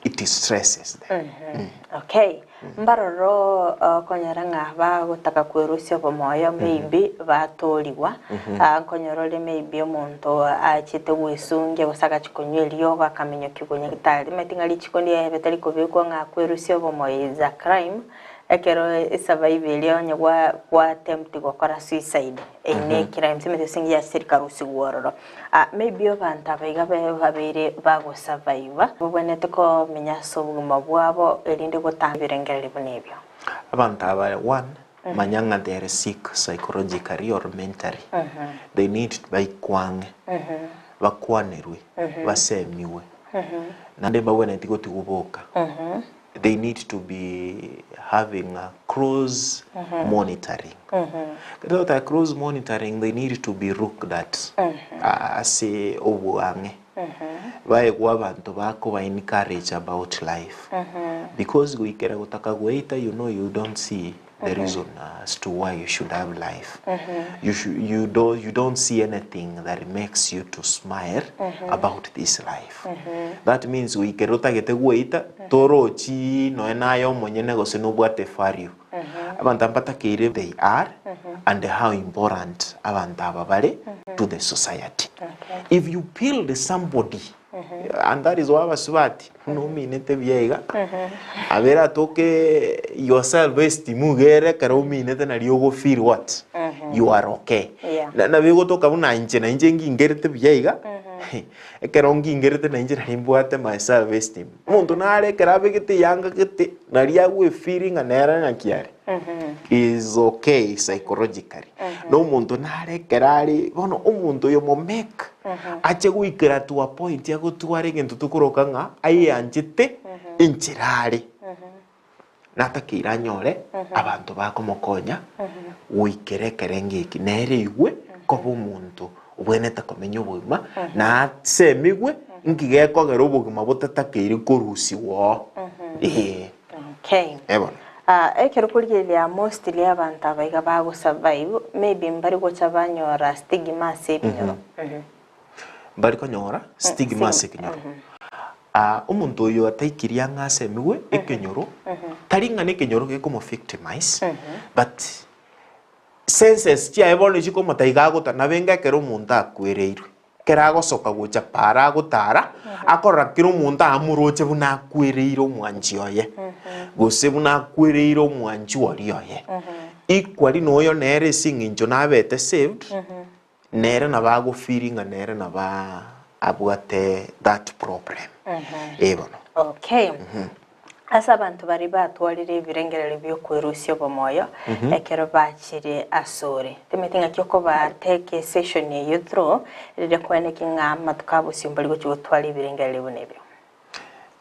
It stresses them. Okay. Mbaroro okonyora ng'a bagotaka kwerusia obomoyo maybe batorigwa, nkonyora ore maybe omonto achete gwesungia gose agachia konywa eriogo akaminyokigwa nyagetari. Omanyete ng'a richiko ndiaye tari kobekwa ng'a kwerusia obomoyo is a crime, ekero esurvive eria onye gwa gwa attempt gokora suicide, eyio ne ecrime ase emete ase engiya rikarusigwa ororo. Maybe abanto aba iga babeire bagosurviva, babwenerete komenya ase obogima bwabo erinde gotanga ebirengererio buna ebio. Abanto aba one, manya ng'a they are sick psychologically or mentally, they need baikwe ang'e, bakwanerwe, basemiwe, naende mbabwenereti gotigwa boka. They need to be having a close monitoring. Ekero togoteba close monitoring, they need to be looked at ase oboang'e. Baegwe abanto bakoba encourage about life. Because goikera gotaka goeita you know you don't see the reason as to why you should have life. You, should, you, don't, you don't see anything that makes you to smile about this life. That means goikera otagete goeita torochi noe naye omonyene gose nobwate value. Abanto mbatakeire they are and how important abanto aba bare to the society. If you build somebody And that is why abasubati buna ominete buya iga, abere atoke your self esteem iga ere ekero ominete nario ogo feel what? You are okay. Yeah. Na nabo egotoka buna inche na inche ngingerete buya iga, ekero ngingerete na inche nari mbwate my self esteem. Omonto nare ekero abegete eyanga gete, nari agwe feel ng'a nere ng'aki are, is okay psychologically. Na omonto nare ekero are bono omonto oyo momake ache goikera to a point agotwara egento tokoroka ng'a ayeanchete enchera are, natakeire anyore abanto bakomokonya goikera ekerengo eki, nere aigwe koba omonto obwenerete komenya obogima, na asemigwe nki gekogera obogima botatakeire korusigwa oo, eeh. Okay. Eh bono. Ah, ekero korigereria mostly abanto aba iga bago survive, maybe mbari gocha banyora stigma ase ebinyoro. Mbari konyora stigma ase ekenyoro. Ah, omonto oyo ataikiri ang'e asemigwe ekenyoro, tari ng'a nekenyoro gekomo victimize, but senses chiaye bono chikomotebia iga agotara, nabo enga ekero omonto akwereirwe. Ekero agosoka gocha paara agotara, akorora kera omonto amoroche buna akwereire omwanchi oye, gose buna akwereire omwanchi oria oye. Equally noyo nere ase eng'encho nabete saved, nere nabo agofeel ng'a nere nabo abwate that problem. Eh bono. Okay. Ase abanto baria batwarire ebirengererio bi'okwerusia obomoyo ekero bachire asore. Timanyeti ng'aki okobatake esession eyio through, riria kweneki ng'a amatuko a bosio mbari gochia gotwara ebirengererio buna ebio.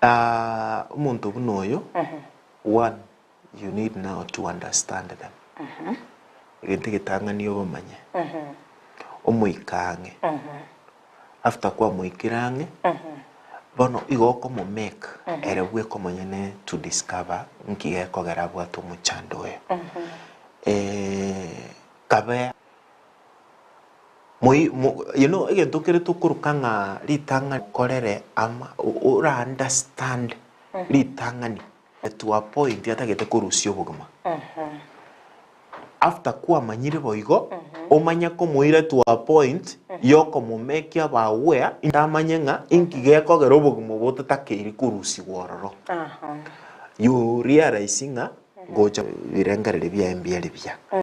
Ah, omonto buna oyo, one, you need now to understand them. Egento egetang'ani obamanye, omoika ang'e. After kwamoikire ang'e, bono igo okomomake ere bweka omonyene to discover nki gekogera abwate omochando oyo. Kabe moi mo you know egento kere tokoroka ng'a ritang'ani okorere ama ora understand ritang'ani to a point atagete korusia obogima. After kwamanyire boigo, omanye komoira to a point yokomomake abe aware amanye ng'a inki gekogera obogima obo botakeiri korusigwa ororo. You realize ng'a gocha birengererio biaye mbiare buya.